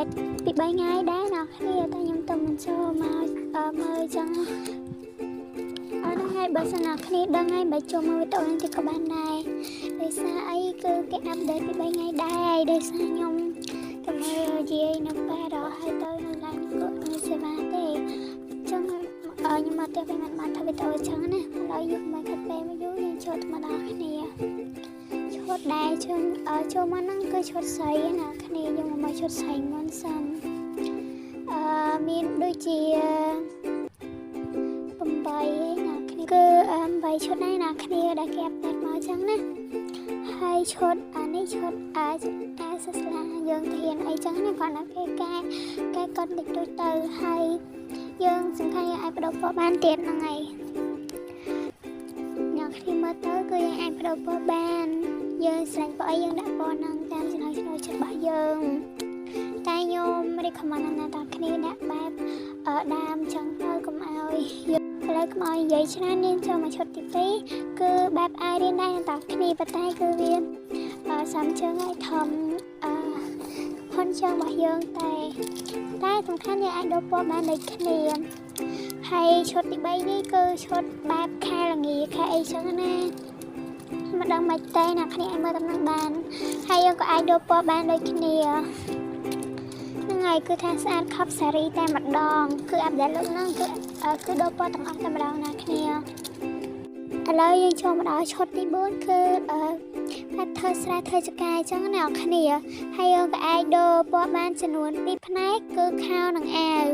update ពី3ថ្ងៃដែរអ្នកគ្នាតែខ្ញុំទៅមិនចូលមកមើលចឹងអត់ហ្នឹងហើយបើសិនអ្នកគ្នាដឹងហើយបើចូលមកវីដេអូនេះទៀតក៏បានដែរដោយសារអីគឺគេ update ពី3ថ្ងៃដែរដោយសារខ្ញុំទៅមើលយាយនៅប៉ែរហើយទៅនៅឡានគឺអត់មានសេវាទេចឹងខ្ញុំមកផ្ទះវិញមិនបានធ្វើវីដេអូចឹងណាឥឡូវយើងមិនខាត់ពេលមកយូរយើងចូលទៅមកដល់គ្នាឈុតដែរជើងចូលមកហ្នឹងគឺឈុតស្រីណាគ្នាយើងមកឈុតស្រីមុនសិនមានដូចជា8ណាគ្នាគឺ8ឈុតដែរណាគ្នាដែលគេ update មកចឹងណាហើយឈុតអានេះឈុតអាសស្លាយើងធានអីចឹងណាគាត់ណាគេកែកត់តិចតួចទៅហើយយើងសំខាន់យើងអាចបដូរពណ៌បានទៀតហ្នឹងហើយអ្នកគ្នាមើលទៅគឺយើងអាចបដូរពណ៌បានយើងស្រឡាញ់ពណ៌អីយើងដាក់ពណ៌ហ្នឹងតាមចំណង់ចំណូលចិត្តរបស់យើងតែខ្ញុំ recommend ណាស់ដល់គ្នាដាក់បែបដើមចឹងទៅកុំឲ្យឥឡូវកុំឲ្យនិយាយច្រើននាងចូលមកឈុតទី2គឺបែបអាយរៀនដែរដល់គ្នាប៉ុន្តែគឺវាសំជើងឲ្យធំផុនជើងរបស់យើងតែសំខាន់យើងអាចដូរពណ៌បានដូចគ្នាហើយឈុតទី3នេះគឺឈុតបែបខែល្ងាខែអីចឹងណាមិនដឹងមិនទេអ្នកគ្នាអាចមើលតំណឹងបានហើយយើងក៏អាចដូរពណ៌បានដូចគ្នាហ្នឹងហើយគឺថាស្អាតខប់សារីតែម្ដងគឺ update លើកហ្នឹងគឺដូរពណ៌ទាំងអស់តែម្ដងណាគ្នាឥឡូវយើងចូលមកដល់ឈុតទី4គឺបែបធ្វើស្រែធ្វើចកាអញ្ចឹងណាអ្នកគ្នាហើយយើងក៏អាចដូរពណ៌បានចំនួន2ផ្នែកគឺខោនិងអាវ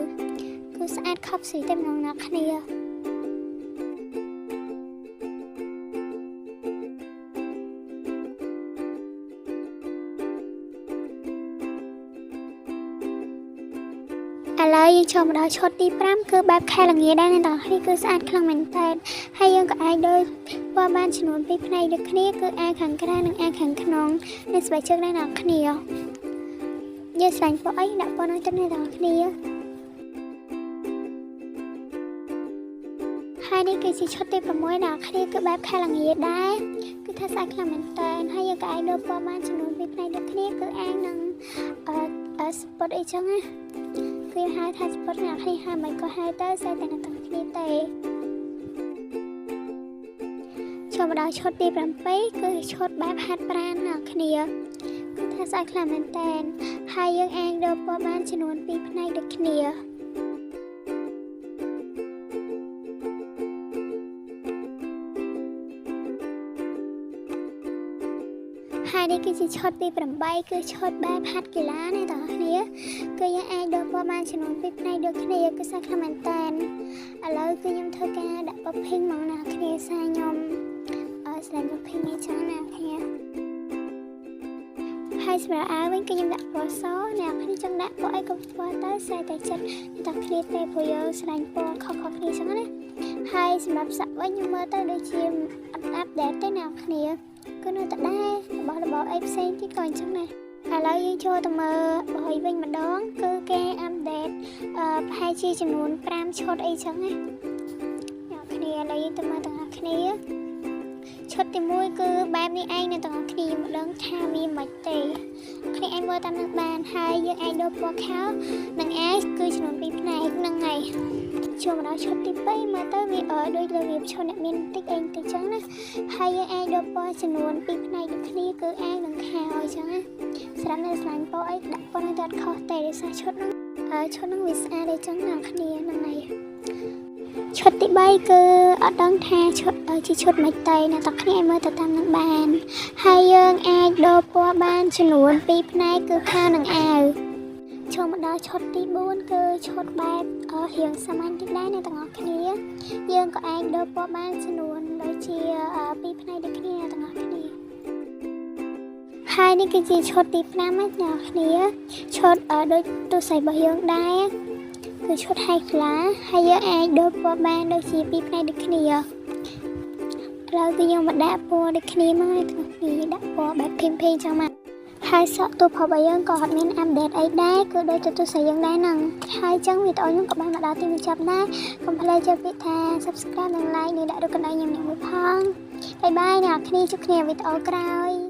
គឺស្អាតខប់ស្រីតែម្ដងណាគ្នាឥឡូវយើងចូលមកដល់ឈុតទី5គឺបែបខែល្ងាដែរអ្នកទាំងគ្នាគឺស្អាតខ្លាំងមែនតើហើយយើងក៏អាចដូរពណ៌បានចំនួន2ផ្នែកដូចគ្នាគឺអាវខាងក្រៅនិងអាវខាងក្នុងនិងស្បែកជើងដែរអ្នកគ្នាយើងស្រឡាញ់ពណ៌អីដាក់ពណ៌នោះទៅអ្នកទាំងគ្នាហើយនេះគឺជាឈុតទី6អ្នកគ្នាគឺបែបខែល្ងាដែរគឺថាស្អាតខ្លាំងមែនតើហើយយើងក៏អាចដូរពណ៌បានចំនួន2ផ្នែកដូចគ្នាគឺអាវនិងស្ពតអីចឹងណាគឺហៅថាស្ពតអ្នកគ្នាហៅមិនក៏ហៅទៅស្អែកតែអ្នកទាំងគ្នាទេចូលមកដល់ឈុតទី7គឺឈុតបែបហាត់ប្រាណអ្នកគ្នាគឺថាស្អាតខ្លាំងមែនតើហើយយើងអាចដូរពណ៌បានចំនួន2ផ្នែកដូចគ្នាហើយនេះគឺជាឈុតទី8គឺឈុតបែបហាត់កីឡាណាបងប្អូនគ្នាគឺយើងអាចដូរពណ៌បានចំនួន2ផ្នែកដូចគ្នាគឺស្អាតខ្លាំងមែនតើឥឡូវគឺខ្ញុំធ្វើការដាក់ពណ៌ភីងមកណាគ្នាសារខ្ញុំស្រឡាញ់ពណ៌ភីងនេះចឹងណាគ្នាហើយសម្រាប់អាវវិញគឺខ្ញុំដាក់ពណ៌សអ្នកគ្នាចង់ដាក់ពណ៌អីក៏ពណ៌ទៅស្រេចតែចិត្តអ្នកគ្នាទេព្រោះយើងស្រឡាញ់ពណ៌ខុសៗគ្នាចឹងណាហើយសម្រាប់សាក់វិញខ្ញុំមើលទៅដូចជាអត់ update ទេអ្នកគ្នាគឺនៅតែដែររបស់របរអីផ្សេងទៀតក៏អញ្ចឹងដែរឥឡូវយើងចូលទៅមើលបយវិញម្ដងគឺគេ update ប្រហែលជាចំនួន5ឈុតអីចឹងណាអ្នកគ្នាឥឡូវយើងទៅមើលទាំងអស់គ្នាឈុតទី1គឺបែបនេះឯងអ្នកទាំងអស់គ្នាមិនដឹងថាមានមិនទេគ្នាអាចមើលតាមនឹងបានហើយយើងអាចដូរពណ៌ខោនិងអាវគឺចំនួន2ផ្នែកហ្នឹងហើយចូលមកដល់ឈុតទី2មើលទៅវាដូចរបៀបឈុតអ្នកមានតិចអីតិចចឹងណាហើយយើងអាចដូរពណ៌ចំនួន2ផ្នែកដូចគ្នាគឺអាវនិងខោអញ្ចឹងណាសម្រាប់អ្នកស្រឡាញ់ពណ៌អីដាក់ពណ៌ហ្នឹងទៅអត់ខុសទេដោយសារឈុតហ្នឹងវាស្អាតអីចឹងណាគ្នាហ្នឹងហើយឈុតទី3គឺអត់ដឹងថាឈុតជាឈុតមិនទេអ្នកទាំងគ្នាអាចមើលទៅតាមនឹងបានហើយយើងអាចដូរពណ៌បានចំនួន2ផ្នែកគឺខោនិងអាវចូលមកដល់ឈុតទី4គឺឈុតបែបរៀងសាមញ្ញតិចដែរអ្នកទាំងអស់គ្នាយើងក៏អាចដូរពណ៌បានចំនួនដូចជា2ផ្នែកដូចគ្នាអ្នកទាំងអស់គ្នាហើយនេះគឺជាឈុតទី5ណាអ្នកទាំងអស់គ្នាឈុតដូចទូស័យរបស់យើងដែរគឺឈុត high class ហើយយើងអាចដូរពណ៌បានដូចជា2ផ្នែកដូចគ្នាឥឡូវគឺយើងមកដាក់ពណ៌ដូចគ្នាមកអ្នកទាំងអស់គ្នាដាក់ពណ៌បែបភេងៗចឹងមកហើយសក់ទូផរបស់យើងក៏អត់មាន update អីដែរគឺដូចទៅទូស័យយើងដែរហ្នឹងហើយចឹងវីដេអូខ្ញុំក៏បានមកដល់ទីបញ្ចប់ដែរកុំភ្លេចចុចពាក្យថា subscribe និង like និងដាក់រូបកណ្ដឹងខ្ញុំនេះមួយផង bye bye អ្នកគ្នាជួបគ្នាវីដេអូក្រោយ។